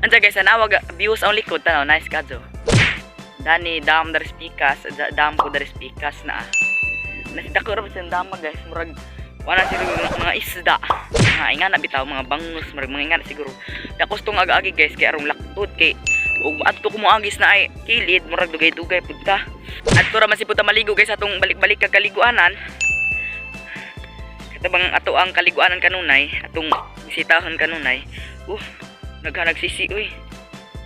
Andiyan guys, nawag views ang likod tanaw, nice kadyo. Dani dam daris pikas, dam ko daris pikas na. Nasidako ra ba siyang dama guys, murag wala siguro mga isda. Mga ingana bitaw, mga bangus, murag mga ingana siguro. Dakos tong aga-agi guys, kay arong laktod kay ug adto ko moagis na ay kilid, murag dugay-dugay pud ta. Adto ra man si puta maligo guys atong balik-balik kag kaliguanan. Katabang ato ang kaliguanan kanunay, atong bisitahon kanunay. Naghanag sisi uy.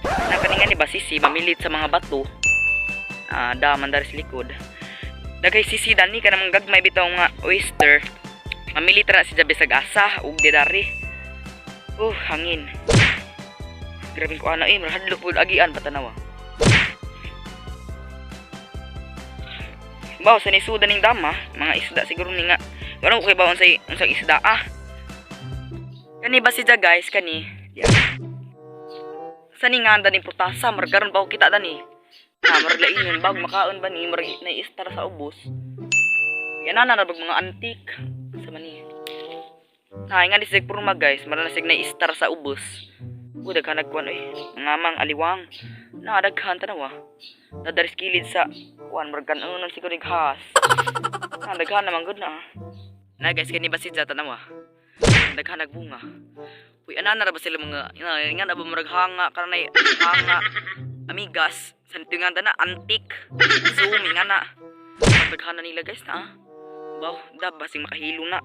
Nakaningan ni ba sisi mamilit sa mga bato. Ah, daman dari sa likod. Daghay sisi dani ka namang gagmay bitaw nga oyster. Mamilit ra si Jabe sa asa ug di dari. Hangin. Grabe ko ana eh, hadlok pud agian patanawa. Baw sa nisuda ning dama, mga isda siguro ni nga. Wala ko kay bawon sa unsang isda ah. Kani ba si guys kani? Yeah. Sa ni nga dani putasa, margaron ba ko kita dani? Ah, murag lain bag makaon ba ni murag naistar sa ubos. Yan na na mga antik sa mani. Ay nga di sig purma guys, mara na sig naistar sa ubos. Uy, daghan nagkuan oy. Mga mang aliwang. Na daghan tanawa. Nadaris kilid sa kuan murag kanon siguro has. Na daghan naman gud na. Na guys kani ba si tanawa. Daghan nagbunga. Uy, ana na ra ba sila mga nga na ba murag hanga kanay hanga amigas sa nga na antik zoom nga na pagdaghan na nila guys na wow da basing makahilo na.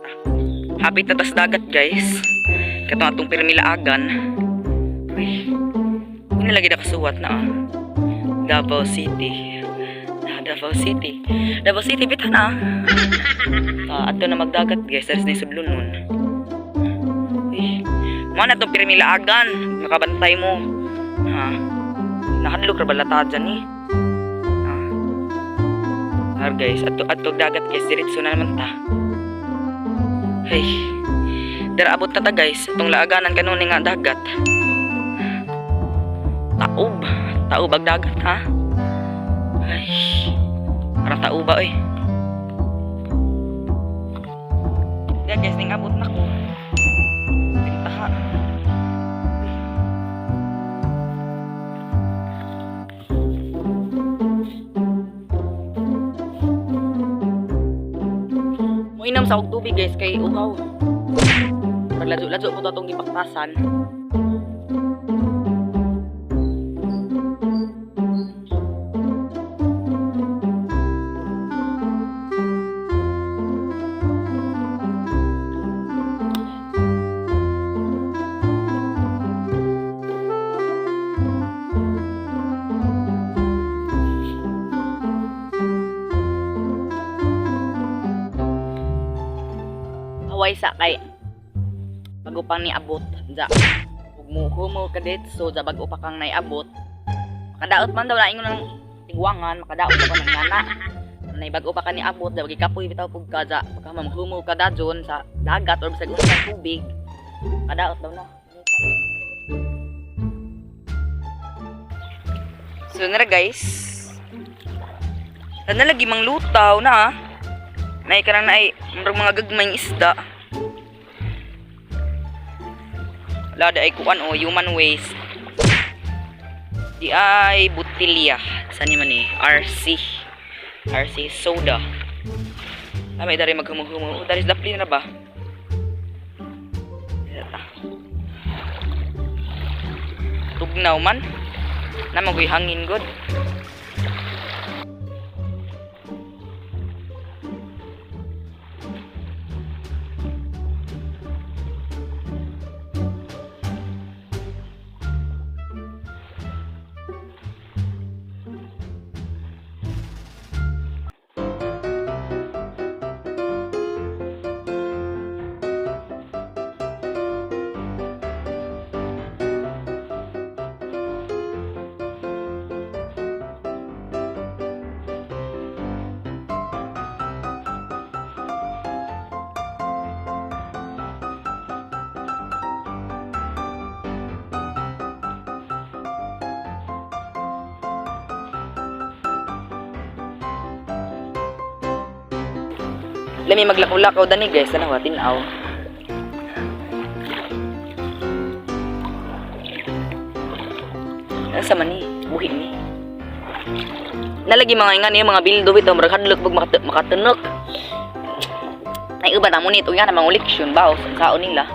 Ah, hapit na tas dagat guys katong atong pirmilaagan. Uy, uy nalagi na kasuwat na ah. Davao City. Ah, Davao City, Davao City bitan ah. Ah, adto na magdagat guys aris na sudlon nun. Uy, mo na itong pirmilaagan nakabantay mo ha. Nahadlok ra ba lata dyan eh. Ah. Har guys, adto adto dagat guys, diretso na naman ta. Hey. Dara abot na ta guys, atong laaganan kanunay nga dagat. Taob, taob ang dagat ha. Ay. Parang tao ba eh. Yeah, guys, ning abot na ko. Tintaha. Muinom sa og tubig guys kay uhaw. Pagladyo-ladyo po to atong gipaktasan. Haway sa kay bago pang niabot ja. Ug mo humo kadetso ja bago pa kang naiabot. Makadaot man daw na ingon ng tigwangan, makadaot pa ng ngana. Nay bago pa ka niabot ja gikapoy bitaw pug ka ja. Pagka mamhumo ka dajon sa dagat or bisag unsang tubig, makadaot daw na. So nara guys. Tanda lagi manglutaw na ah. Nay kanang naay murag mga gagmayng isda. Wala di ay kuan o human waste. Di ay butilya. Saan ni man eh? RC. RC soda. Tama dari maghumo-humo. Oh, dari dapli na ba? Yata. Tugnaw man. Na magoy hangin god. Lami maglakaw-lakaw dani guys, tanawa tinaw. Unsa man ni? Buhi ni. Nalagi mga ingan mga bildo bitaw, murag hadlok pag makatunok. Ay, uban amo nito yan ang mga leksyon ba sa sao nila.